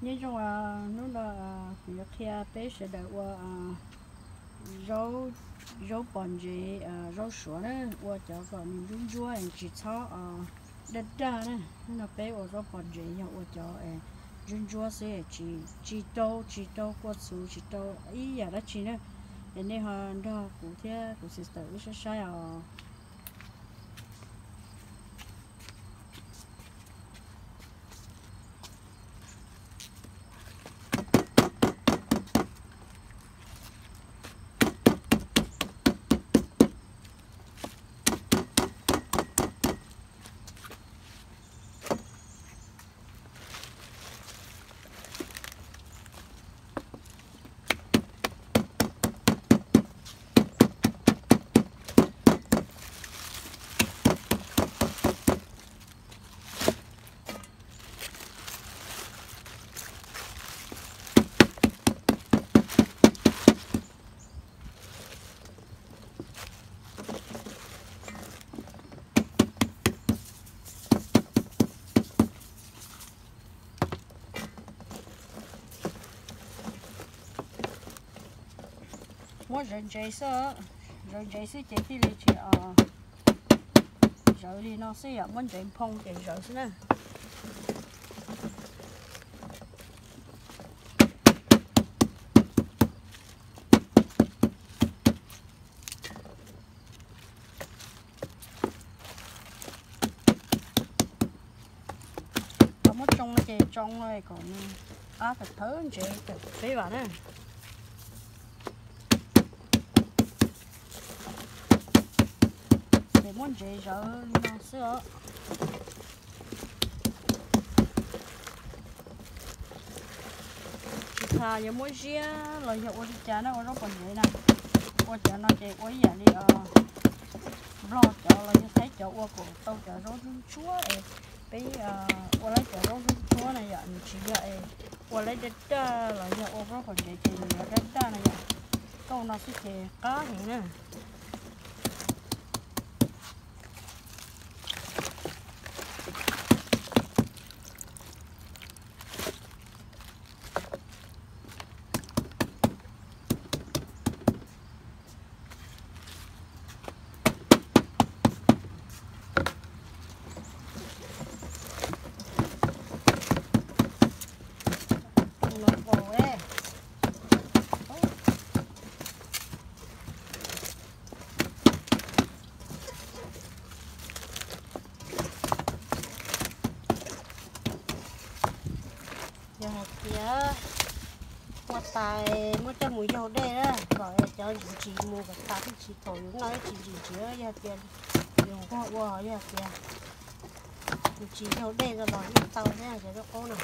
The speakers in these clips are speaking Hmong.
Nyob zoo, hnub no kuv yuav qhia peb sawv daws ua zaub pom ntsev, zaub suav na, ua cov kom nws ntsuab ntsuab tsis txhob daj daj na. Hnub no peb ua zaub pom ntsev yog ua cov ntsuab ntsuab xwb, tsis rau, tsis rau kua txhuv, tsis rau ib yam dab tsi na. Es nej ho nrog kuv thiab kuv sister wb saib saib os. Muab zawv ntsev xwb, zawv ntsev xwb ces thiaj li tsis zawv li no xwb yom, muab ntsev nphoo ces zawv xwb na. Muab tsoo ces tsoo kom nws qab thawm thawm ntsev tawm peb vam na. Ces muab ntsev zawv li no xwb os. Tsis tas yuav muab ziab los yog ua li cas na, ua zaub pom ntsev na, ua cov no ces ua ib yam li Nplog cov los yog Thaib cov ua kom tau cov zaub ntsuab ntsuab es peb ua lawv cov zaub ntsuab ntsuab na yom, nws tsis yog es ua lawv daj daj los yog ua zaub pom ntsev ces nws yuav daj daj na yom. Kauj no xwb ces qab heev na. Yog hais tias ua tas muab coj mus yaug dej na, kom cov ntsim ntsim mus kom tas thiaj tsis thaum yus noj ib tsis ntsim ntsim. Yog tias yus nquag ua, yog tias yus tsis yaug dej los yeej tau thiab cov zaub qaub no.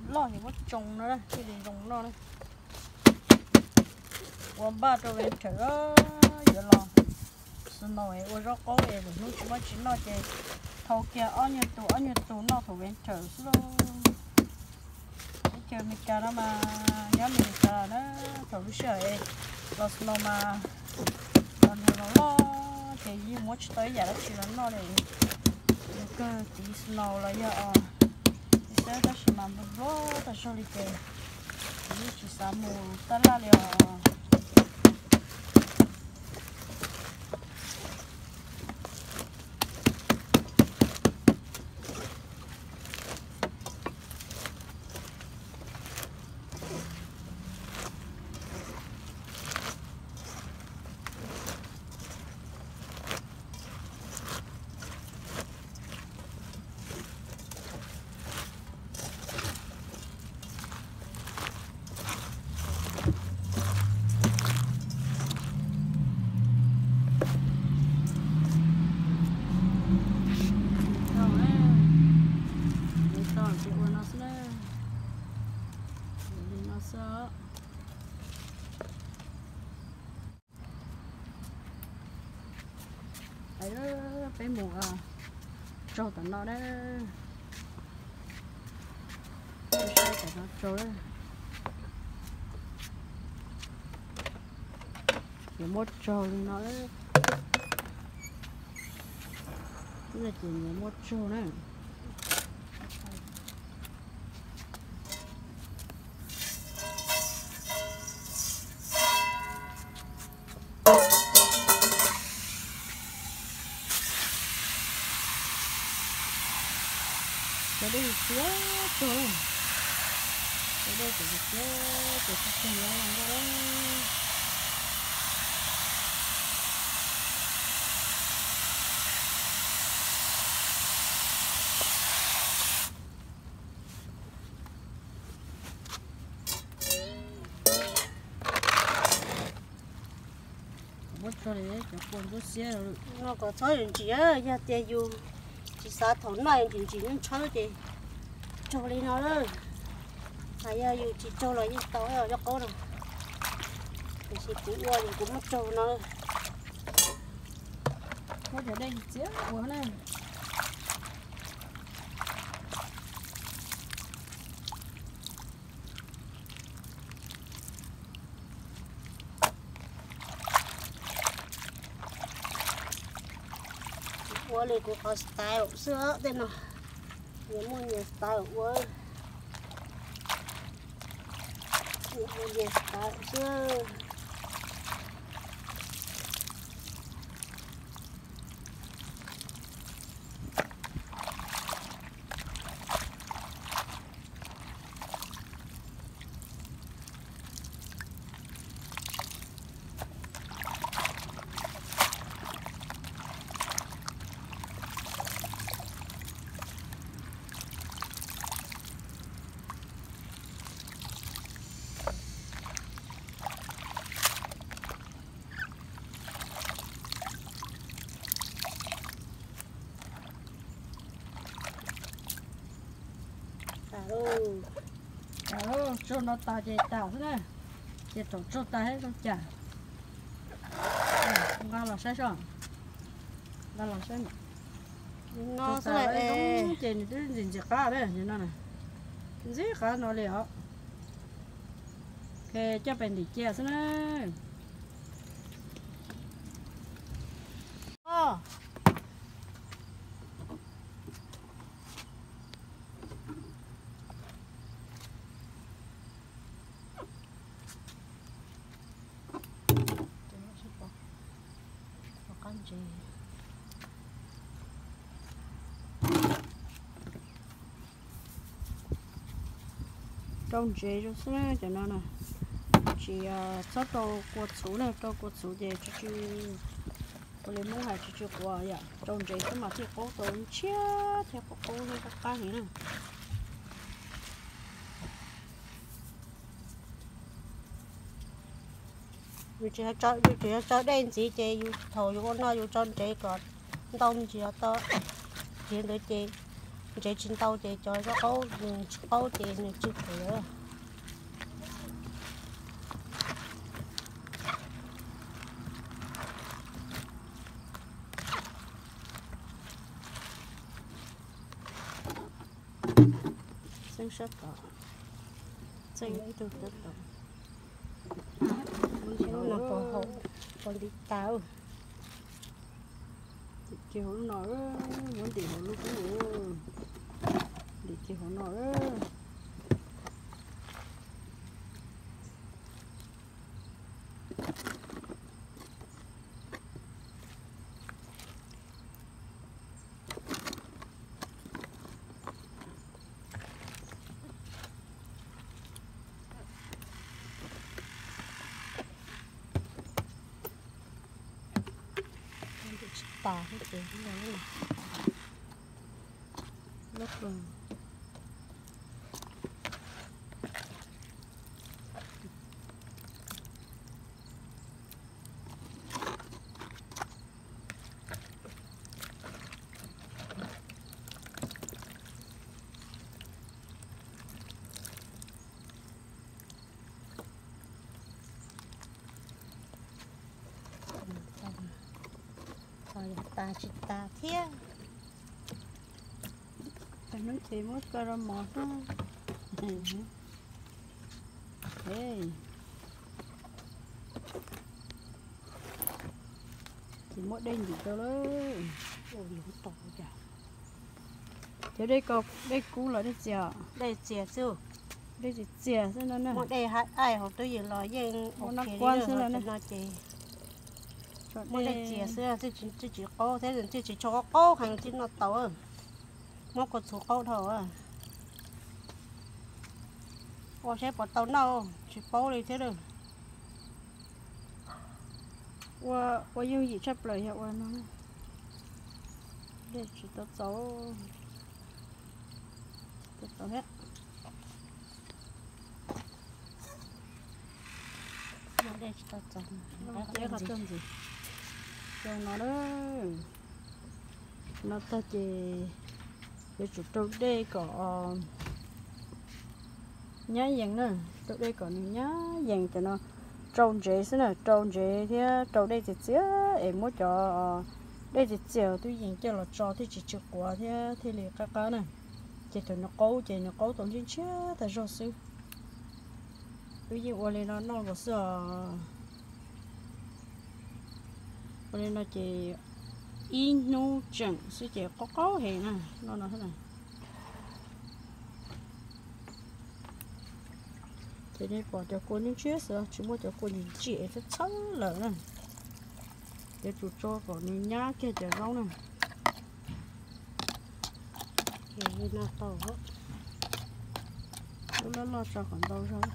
Loj ces muab tsoo no thiaj li zoo noj na. Ua npaj rau winter yuav los snow es ua zaub qaub es lwm hnub tsis muaj tsis noj ces thau kiag ob nyuag tus ob nyuag tus noj thaum winter xwb lauj. Teb chaws Amelikas no mas, nyob Amelikas na, thaum lub sij hawm los snow mas los nws los loj ces yeej muab tsis tau ib yam dab tsi los noj li. Nws kawg tiv snow los yog xwb, tab sis mas nplooj nplooj tas zog li ces yeej tsis xav mus tab laj li os. Peb mus tsaug tom no na. Peb saib tom no tsaug na. Ces muab tsaug li no. Ces muab tsaug na. Cov dej xiab tuag, cov dej cov xiab tuag, tsis tag lawm. Muab tso li cov kua ntsuab xiab no kom txhob ntsim, yog tias yus tsis xav thaum noj ntsim ntsim ntshaw ces tsaug li no lawm. Hos yog yus tsis tsaug los yeej tau cov qaub no, tiam sis kuv ua ces kuv muab tsaug no. Muab cov dej txiav ua na. Ua li kuv qhov style xwb tej no, nyias muaj nyias style ua, nyias ua nyias style xwb. Tas lawm, tsaug no tas ces tas xwb na. Ces thaum tsaug tas thiab zoo cas, nqa los saib soj, nqa los saib. No xwb ces nws twb ntxim ntxim qab na, no ntxim qab no li os. Coj pem ntim cia xwb na. Rau ntsev zoo xwb cov no na. Tsis txhob rau kua txhuv na, rau kua txhuv ces tsis, ua li Hmoob hais tsis tsw quav yom, rau ntsev xwb mas thiaj qaub tau ntshiab thiab qaub qaub qab heev na. Yus tsis, yus tsis yog tso dej ntxiv ces yus thaum yus ua no yus tso ntsev kom ntau ntsis to, tiv ntawd ces ntsev tsis ntau ces cov zaub qaub nws tsis qaub ces nws tsw qhwv. Txeeb sab tom, txeeb ib tug sab tom. Muab ntim hauv no, pos ntiv tas. Ntim kiag hauv no, muab ntim hauv lub kub, ntim kiag hauv no. Tsis tas thiab ces lub Tas tsis tas thiab. Hnub ces muab ko rau mov xwb. Ces muab dej ntim rau lawm. Cov dej ko dej kub los dej txias? Dej txias xwb. Dej txias txias xwb no. Muaj dej haib aij hauv twj ywm los yeej muaj nab kuab xwb no ces muaj dej txias xwb, twb tsis qaub thiab, twb tsis tshua qaub heev thiab, noj tau. Muab kua txhuv qaub dhau. Ua saib puas tau noj, tsis paub li thiab. Ua yooj yim tshaj plaws yog ua no. Dej tsis tau txaus. Tsis tau txaus thiab. Dej tsis tau txaus. Qhov ntxiv, zoo no na. No tag ces yuav tsum rau dej kom nyab yees na, rau dej kom nws nyab yees. Cov no rau ntsev xwb na, rau ntsev thiab rau dej txias txias es muab cov dej txias txias twb yees coj los tso thiaj tsis tsw quav thiab thiaj li qab qab na. Ces thaum nws qaub ces nws qaub tau ntshiab ntshiab tag zog xwb. Twb yeej ua li no noj nkaus xwb os. Ua li no ces ib hnub tseem xwb ces qaub qaub heev na, noj no xwb na. Ces nej pom cov kua ntshiab ntshiab xwb, tsis muaj cov kua ntsim ntsim txhawb txhawb lawm na. Yuav tsum tso kom nws nyab kiag cov zaub na. Ces li no tau. Lub loj loj tso kom ntau zog.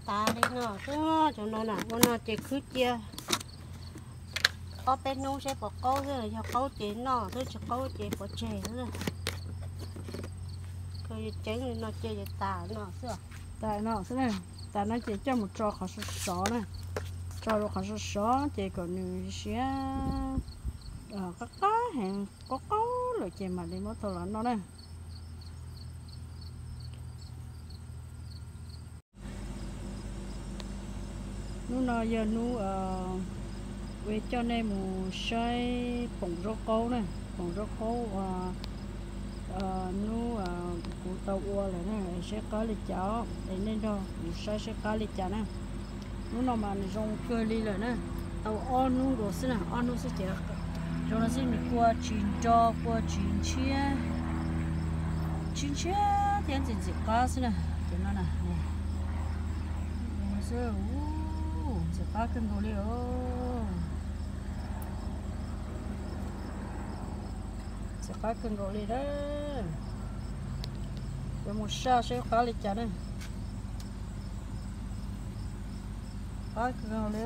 Tas li no xwb, cov no na, ua no ces khwb cia ob peb hnub seb puas qaub xwb, yog qaub ces noj xwb, tsis qaub ces pov tseg xwb. Koj ceev li no ces tas no xwb. Tas no xwb na, tas no ces coj mus tso qhov sov sov na, tso rau qhov sov sov ces kom nws siav qab qab heev, qaub qaub lawm ces mam li muab tau los noj na. Hnub no yog hnub uas coj nej mus saib poom zaub qaub na, poom zaub qaub hnub kuv tau ua lawm na, saib qab li cas es nej nrog kuv saib saib qab li cas na. Hnub no mas nws zoo kawg li lawm na, tau ob hnub nkaus xwb na, ob hnub xwb ces zoo no xwb, nws kua tsis nro kua tsis ntshiab, tsis ntshiab thiab ntxim ntxim qab xwb na. Cov no na, xwb, ntxim qab kawg nkaus li os. Ntxim qab kawg nkaus li na. Yuav mus saj seb qab li cas na. Qab kawg nkaus li.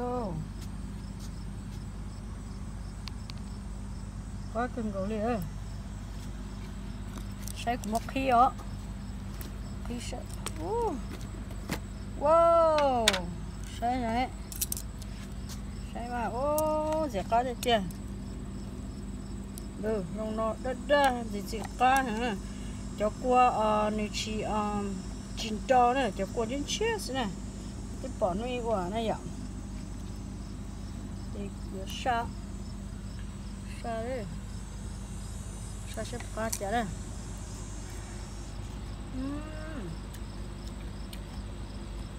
Qab kawg nkaus li. Saib kuv muab qhib os. Qhib saib. Wow, saib, saib mas, ub, ntxim qab tiag tiag. Zoo no daj daj ntxim ntxim qab. Cov kua nws tsis, tsis nro na, cov kua ntshiab ntshiab xwb na. Twb pom hnub ib ua na yom. Ces yuav saj, saj, saj seb qab cas na.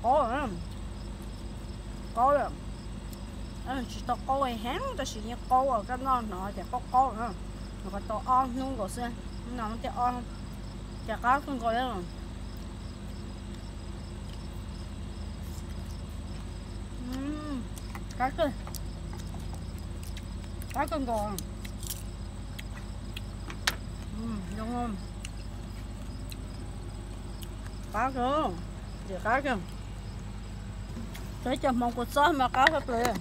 Qaub, qaub lawm. Tsis tau qaub heev tab sis yeej qaub, koj noj hnov ces qaub qaub na. Nws qhov tau ob hnub nkaus xwb, no thiaj, ces qab kawg nkaus li. Qab kawg, qab kawg nkaus. Zoo, qab kawg, ntxim qab kawg. Txawm cov hmoov kua txob mas qab tshaj plaws.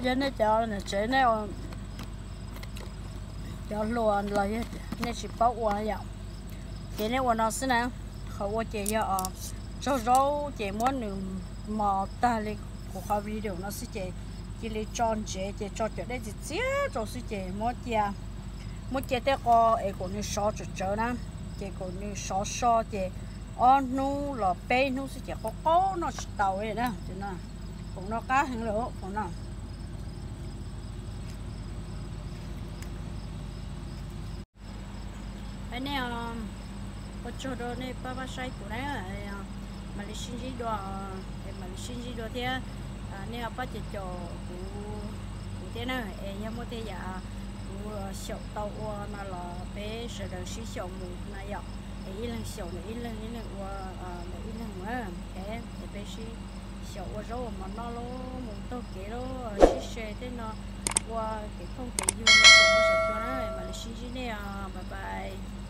Yog nej cov niam tsev nej, cov hluas los yog nej tsis paub ua yom, ces nej ua no xwb na, Ua ces yog tsaug zaub ces muab nws mos tag li kuv qhov video no xwb ces cia li tso ntsev ces tso cov dej txias txias rau xwb ces muab cia, muab cia tej qho es kom nws sov tsawv tsawv na, ces kom nws sov so ces ob hnub los peb hnub xwb ces qaub qaub noj tsis tau li na. Khoom no qab heev lawm khoom no. Hais nej, ua tsaug rau nej pab pab saib kuv na, mam li sib ntsib dua, es mam li sib ntsib dua thiab. Nej pab caum caum kuv, kuv thiab na, es yog muaj tej yam kuv xyaum tau ua no los peb sawv daws sib xyaum mus no yom, es ib leeg xyaum ntawm ib leeg, ib leeg ua ntawm ib leeg na, es peb sib xyaum ua zaub ua mov noj lauj, mus taug kev lauj, sib se tej no ua kev phooj kev ywg no, saum huab saum cua na, mam li sib ntsib nej os, bye bye.